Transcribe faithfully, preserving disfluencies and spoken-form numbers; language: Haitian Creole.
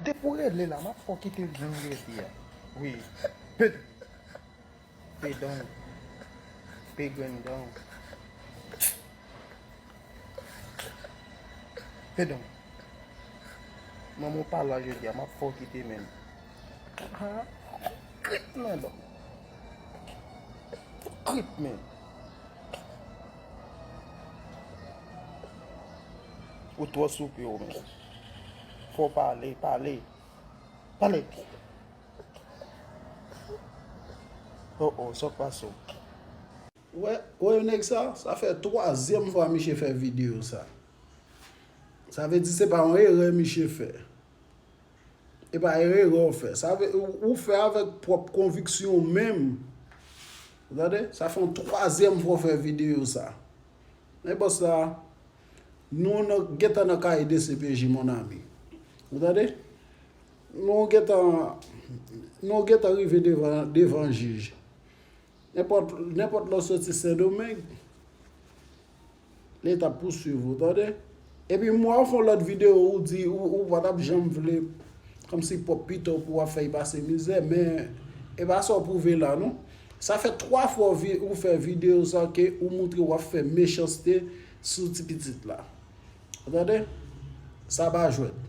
Depi w rele la, m ap fè w kite gang rete a. Wi. Ped. Pedon. Pegrendan. Pedon. Manman w pa la jodi a, m ap fè w kite menm. Ha? Krit nan dò. Krit menm. Ou twò soupe w menm. Fò w pale, pale. Pale. Oh oh, sa k pase w? Wè, wè nèg sa, sa fè twazyèm fwa misye fè videyo sa. Sa vle di se pa yon erè misye fè. E pa erè w fè. Sa vle, ou, ou fè avèk pwòp konviksyon w menm. Ou tande? Sa fè yon twazyèm fwa w fè videyo sa. Men bòs la, nou nan, gentan nan kay D C P J, mon ami. Ou tande? Nou gentan, nou gentan rive devan, devan jij. Nenpòt, nenpòt lè w soti Sendomeng, Leta ap pouswiv ou, tande? Epi m wè w fè yon lòt videyo, ou di ou, ou pa t ap janm vle, kòmsi pwòp pita w pou w ap fè y pase mizè, men e pa sa w pwouve la, non. Sa fè twa fwa w vi-, ou fè videyo sa ke ou montre w ap fè mechanste sou ti pitit la. Ou tande? Sa pa jwèt.